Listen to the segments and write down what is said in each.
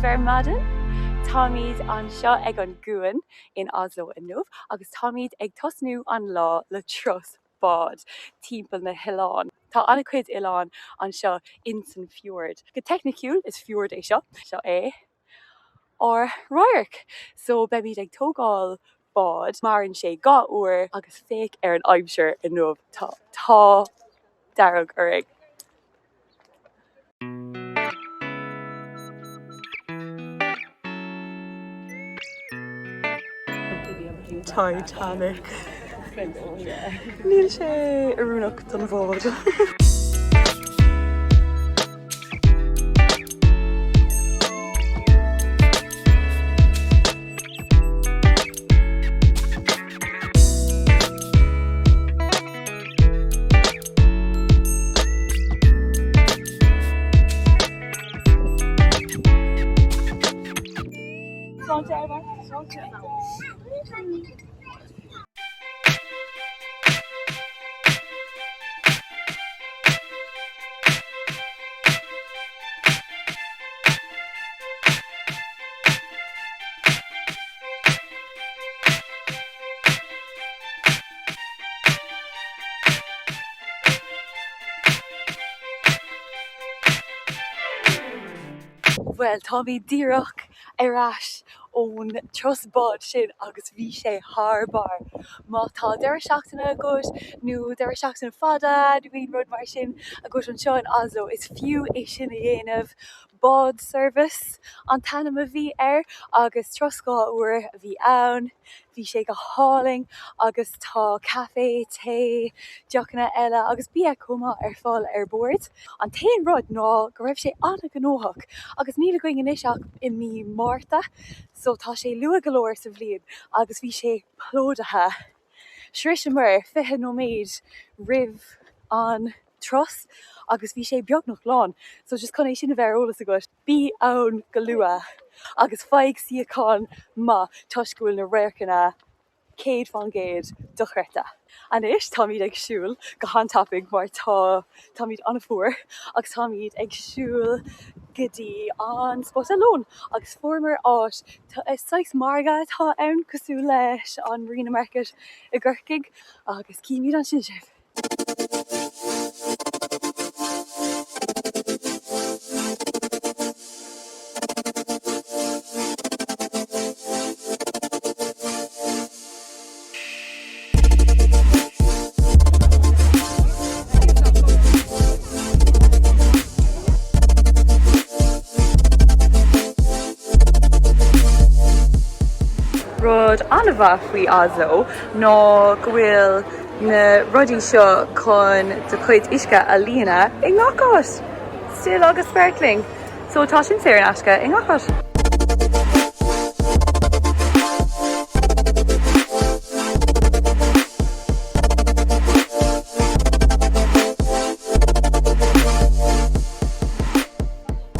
daoibh ar maidin. Táimid anseo ag an gcuan in Oslo inniu agus táimid ag tosnú an lá le turas bád timpeall na hoileán. Tá an-chuid oileán anseo insan fjord. Go teicniciúil is fjord é seo. Seo é ár radharc. So beimid ag tógáil bád. Maireann sé 2 uair agus féach ar an aimsir inniu. Tá an t-ádh dearg orainn. Titanic. Níl sé oiriúnach don bhád. Bhuel, táimid díreach ar ais ón turas báid sin agus bhí sé thar barr. Má tá deireadh seachtaine agat nó deireadh seachtaine fada nó aon rud mar sin agat anseo in Oslo, is fiú é sin a dhéanamh. Bád Service an t-ainm a bhí air agus turas 2 uair a bhí ann. Bhí sé go hálainn agus tá caife, tae, deochanna eile agus bia chomh maith ar fáil ar bord. An t-aon rud ná go raibh sé an-ghnóthach agus níl againn anois ach i mí Márta so tá sé luath go leor sa bhliain agus bhí sé plódaithe. Shroiseamar 20 nóiméad roimh an turas agus bhí sé beagnach lán so just chun é sin a bheith ar eolas agat, bí ann go luath agus faigh suíochán maith toisc go bhfuil na radharcanna 100% dochreidte. Anois táimid ag siúl go han-tapaidh mar tá táimid an-fhuar agus táimid ag siúl go dtí an spota lóin agus fuaireamar áit, saghas margadh atá ann cosúil leis an Marina Market i gCorcaigh agus cífimid ansin sibh. Rud an-mhaith faoi Oslo ná go bhfuil na rudaí seo chun do chuid uisce a líonadh i ngach áit! Still agus sparkling! So tá sin saor in aisce i ngach áit.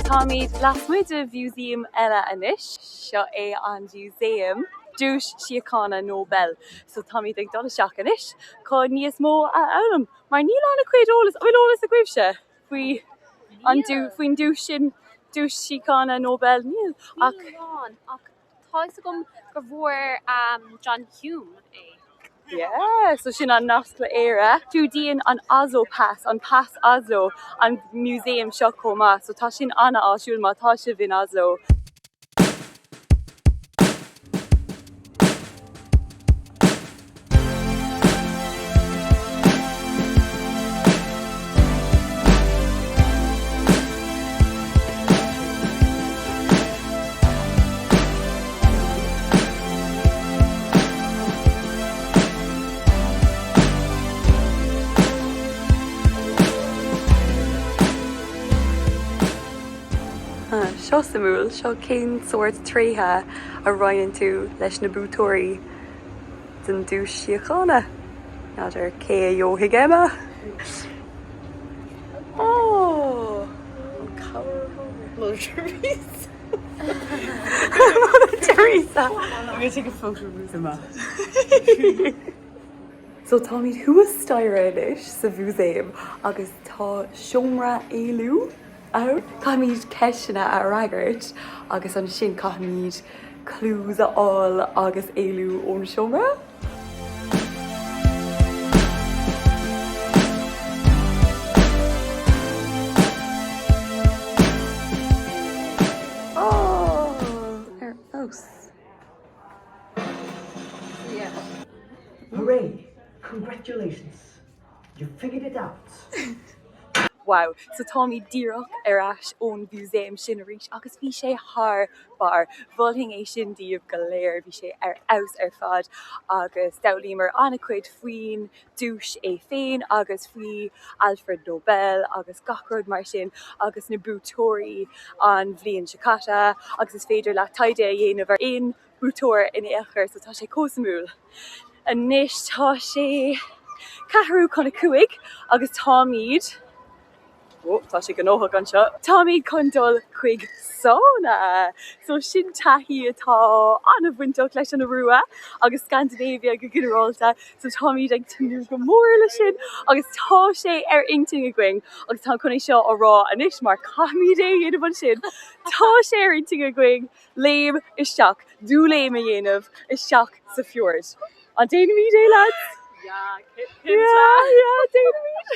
Táimid lasmuigh de mhúsaem eile anois. Seo é an Mhúsaem Duais Síochána Nobel. So táimid ag dul isteach anois chun níos mó a fhoghlaim mar níl an-chuid eolas, an bhfuil eolas agaibhse faoi an faoin duais sin, Duais Síochána Nobel? Níl ach. Níl mórán ach tá fhios agam go bhfuair John Hume é. Yeah, so sin an nasc le Éire. Clúdaíonn an Oslo Pass, an Pas Oslo, an museum seo chomh maith, so tá sin an-áisiúil má tá sibh in Oslo. Seo suimiúil, seo cén sórt tréithe a roinneann tú leis na buaiteoirí den duais síochána. N'fheadar cé a gheobhaidh Emma? Ó! An cabhair Mother Teresa. Mother Teresa. I'm gonna take a photo of Emma. So táimid thuas staighre anois sa mhúsaem agus tá seomra éalú. ann. Caithfimid ceisteanna a fhreagairt agus ansin caithfimid clues a fháil agus éalú ón seomra. Ar fheabhas. Hooray! Congratulations! You figured it out! Wow, so táimid díreach ar ais ón mhúsaem sin arís agus bhí sé thar barr. Mholfainn é sin daoibh go léir, bhí sé ar fheabhas ar fad agus d'fhoghlaíomar an-chuid faoin duais é féin agus faoi Alfred Nobel agus gach rud mar sin agus na buaiteoirí an bhliain seo caite agus is féidir leat taighde a dhéanamh ar aon buaiteoir in aon chor so tá sé chomh suimiúil. Anois tá sé ceathrú chun a 5 agus táimid, ó tá sé gnóthach anseo, táimid chun dul chuig sauna! So sin taithí atá an-bhainteach leis an Iorua agus Scandinavia go ginearálta so táimid ag tnúth go mór leis sin agus tá sé ar intinn againn agus táim chun é seo a rá anois mar caithfimid é a dhéanamh ansin, tá sé ar intinn againn léim isteach, dúléim a dhéanamh isteach sa fjord. An déanfaimid é lads? Yeah, cinnte. Yeah, yeah, déanfaimid.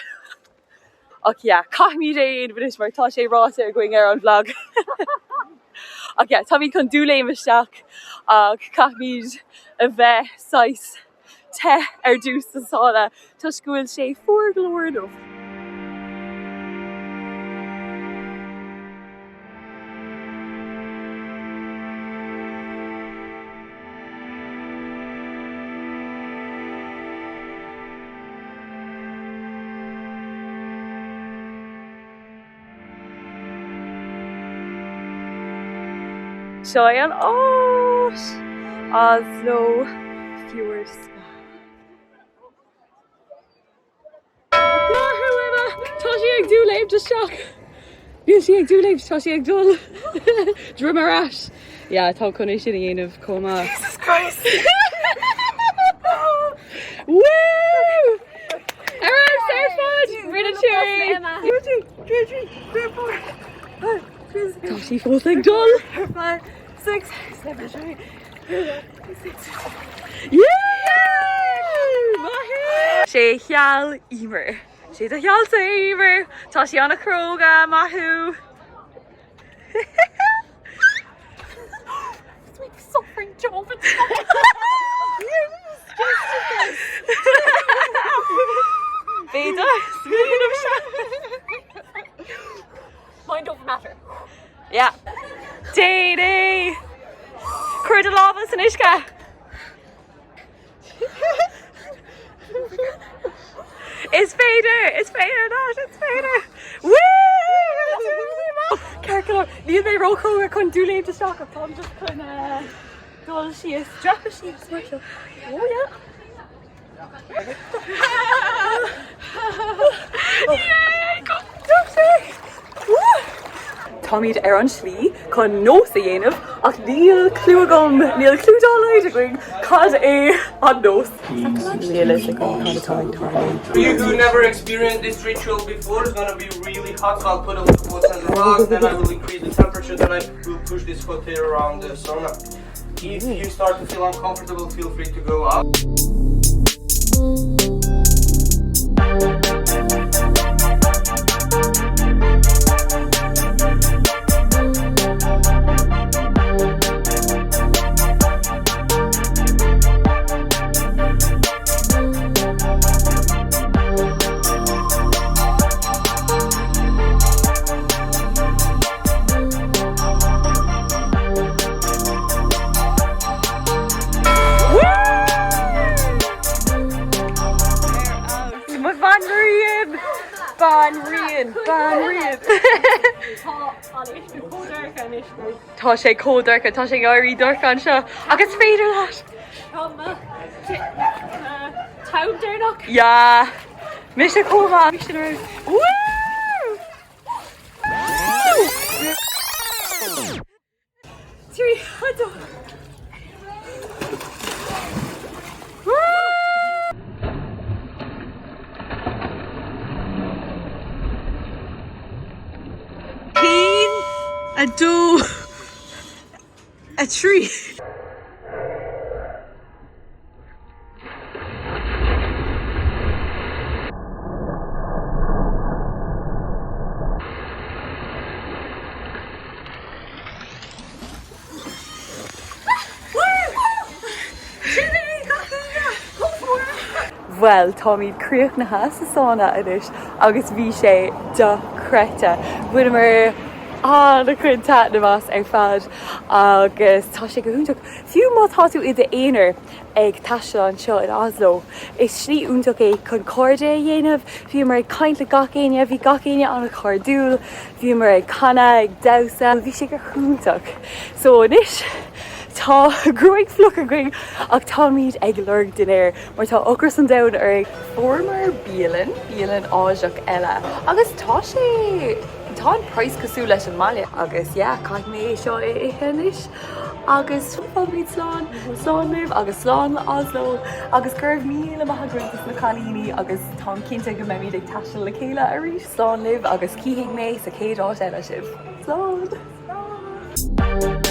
Ach yeah, caithfimid é a dhéanamh anois mar tá sé ráite againn ar an vlog. Ach yeah, táimid chun dúléim isteach ach caithfimid a bheith saghas te ar dtús sa sána toisc go bhfuil sé fuar go leor inniu. Seo é an áit! Oslo Fjord Spa. Maith thú Emma! Tá sí ag dúléimt isteach! Níl sí ag dúléimt, tá sí ag dul droim ar ais. Yeah, tá chun é sin a dhéanamh chomh maith. Jesus Christ! Woo! Ar fheabhas ar fad! Rinne tú é! Tá sí fós ag dul! 5, 6, 7, 8, Yeah! Maith thú! Sé sheal Emer. Sé do shealsa é Emer. Tá sí an-chróga, maith thú! Sweet suffering Job. B'fhéidir, smaoineamh seo. Mind over matter. Yeah. Déan é! Cuir do lámha san uisce! Is féidir! Is féidir leat! Is féidir! Woo! Ceart go leor, níl mé róchróga chun dúléimt isteach ach táim just chun dul síos, dreapadh síos mar seo. Oh yeah! Táimid ar an slí chun nós a dhéanamh ach níl cliú agam, níl cliú dá laghad againn cad é an nós. Níl a fhios agam cad atá ag tarlú. You who never experienced this ritual before is gonna be really hot, so I'll put a little water on the rocks, then I will increase the temperature, then I will push this hot air around the sauna. If you start to feel uncomfortable, feel free to go out. Mo bhanríon! Banríon! Banríon! Tá sé chomh dorcha, tá sé ag éirí dorcha anseo ach is féidir leat! Tá deireanach? Yeah! Mise chomh maith! Sin ar Woo! 3, 2. 2, 3. Bhuel, táimid críochnaithe sa sána anois agus bhí sé dochreidte. Bhaineamar an-chuid taitneamh as ar fad agus tá sé go hiontach. Fiú má tá tú i d'aonar ag taisteal anseo in Oslo, is slí iontach é chun cairde a dhéanamh. Bhíomar ag caint le gach éinne, bhí gach éinne an-chairdiúil, bhíomar ag canadh, ag damhsa, bhí sé go hiontach. So anois tá gruaig fliuch againn ach táimid ag lorg dinnéir mar tá ocras an domhain orainn. Fuaireamar bialann, bialann Áiseach eile agus tá sé, tá an praghas cosúil leis an mbaile agus yeah caithfidh mé é seo a ithe anois agus fágfaimid slán, slán libh agus slán le Oslo agus go raibh míle maith agaibh dos na cailíní agus táim cinnte go mbeimid ag taisteal le chéile arís. Slán libh agus cífidh mé sa chéad áit eile sibh. Slán! Slán!